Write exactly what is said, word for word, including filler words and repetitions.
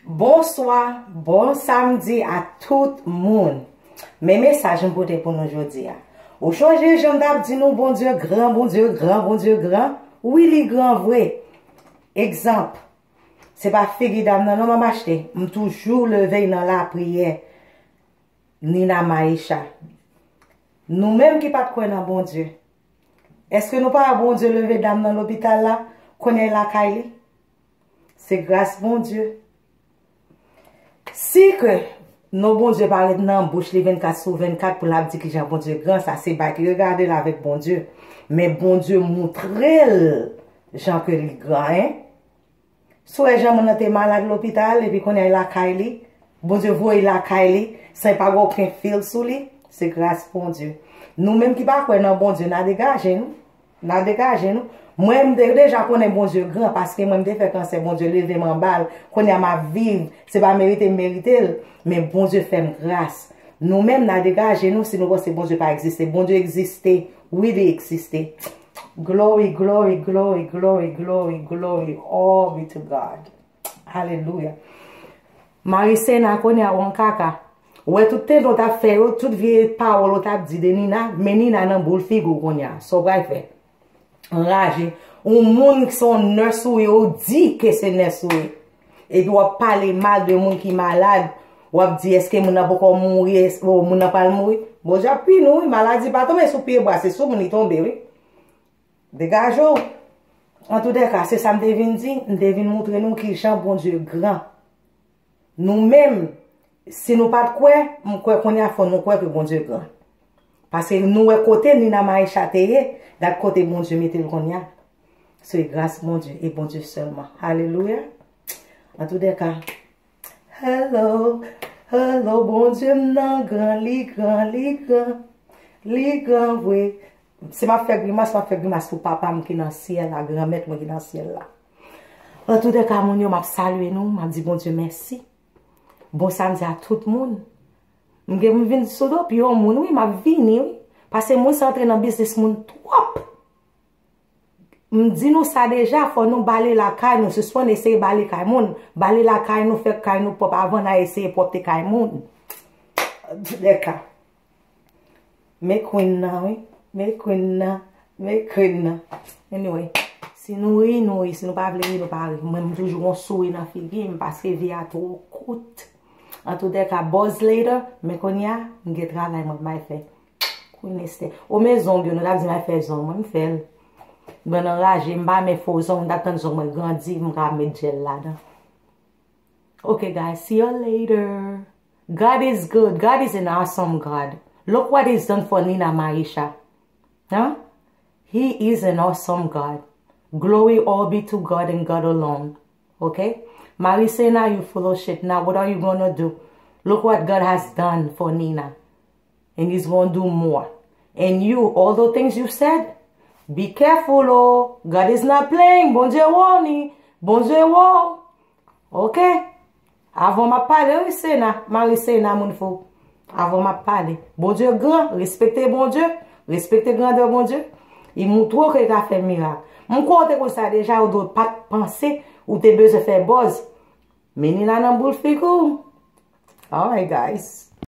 Bonswa, bon samdi a tout moun. Men mesaj m pote pou nou jodi a. Ou chonje jan m t ap di nou Bondye gran, Bondye gran, Bondye gran? Wi, li gran vre. Egzanp, se pa figi dam nan non m ap achte. M toujou leve nan lapriyè. Nina Maisha. Nou menm ki pa t kwè nan Bondye, èske nou pa wè Bondye leve dam nan lopital la, kounye a l lakay li? Se gras Bondye. Si ke non Bondye pa ret nan bouch li vennkat sou vennkat pou l ap di kijan Bondye gran, sa se bagay ki regade l avèk Bondye. Men Bondye montre l jan ke li gran, en. Si w wè jan moun nan te malad lopital, epi kounye a l lakay li, Bondye voye l lakay li, san pa gen okenn fil sou li, se gras Bondye. Nou menm ki pa kwè nan Bondye, n a degaje nou. N a degaje nou. Mwen, m te deja konnen Bondye gran, paske mwen, m te fè kansè, Bondye leve m anba l. Kounye a m ap viv, se pa merite m merite l, men Bondye fè m gras. Nou menm, n a degaje nou si nou panse Bondye pa egziste. Bondye egziste. Wi, li egziste. Glory, glory, glory, glory, glory, glory. All be to God. Alelouya. Marisena, kounye a w an kaka. Ou wè tout tenten w t ap fè yo, tout vye pawòl ou t ap di de Nina, men Nina nan boul figi w kounye a. Sa w pral fè? Anraje. Yon moun ki se yon nurse ou ye, ou di ke se nurse ou ye. Epi w ap pale mal de moun ki malad. W ap di, èske moun nan poko mouri? Èske, o, moun nan pral mouri? Bondye ap pini w, wi. Maladi pa tonbe sou pye bwa, se sou moun li tonbe, wi. Degaje w. Antoudèka, se sa m te vin di, m te vin montre nou kijan Bondye gran. Nou menm, si nou pa t kwè, m kwè kounye a fò nou kwè ke Bondye gran. Paske nou wè kote Nina Maisha te ye, gad kote Bondye mete l kounye a. Se gras Bondye e Bondye sèlman. Alelouya. Antoudèka, hello, hello, Bondye m nan gran, li gran, li gran, li gran vre. Si m ap fè grimas, m ap fè grimas pou papa m ki nan syèl la, granmèt mwen ki nan syèl la. Antoudèka, moun yo, m ap salye nou, m ap di Bondye mèsi. Bon samdi a tout moun. M gen pou m vin sou do pye yon moun, wi, m ap vini, wi. Paske moun sa antre nan biznis moun twòp. M di nou sa deja, fò nou bale lakay nou, sispann eseye bale kay moun. Bale lakay nou, fè kay nou pwòp avan n a eseye pwòpte kay moun. Antoudèka. Men queen nan, wi. Men queen nan. Men queen nan. Anyway, si nou ri, nou ri. Si nou pa vle ri, nou pa ri. Mwen, m toujou gon souri nan figi m paske vi a twò kout. Antoudèka, buzz later, men kounye a, m gen travay mwen bay fè. Queen Esther. O, men zong yo, nou t ap di m al fè zong mwen, m fè l. Mwen anraje, m pa men fo zong, m t ap tann zong mwen grandi, m ka met jèl ladan. Okay, guys, see you later. God is good. God is an awesome God. Look what he's done for Nina Maisha. Huh? He is an awesome God. Glory all be to God and God alone. Okay? Marisena, you full of shit. Now, what are you gonna do? Look what God has done for Nina. And he's gonna do more. And you, all the things you said, be careful, oh. God is not playing. Bondye wo ni. Bondye wo. Ok? Avan m ap pale, wi, Sena, Mari Sena, moun fou. Avan m ap pale. Bondye gran, respekte Bondye, respekte grandè Bondye. Li montre w ke li ka fè mirak. M kwè w te konn sa deja, ou dwe pa t panse ou te bezwen fè buzz. Men Nina nan boul figi w. Alright, guys.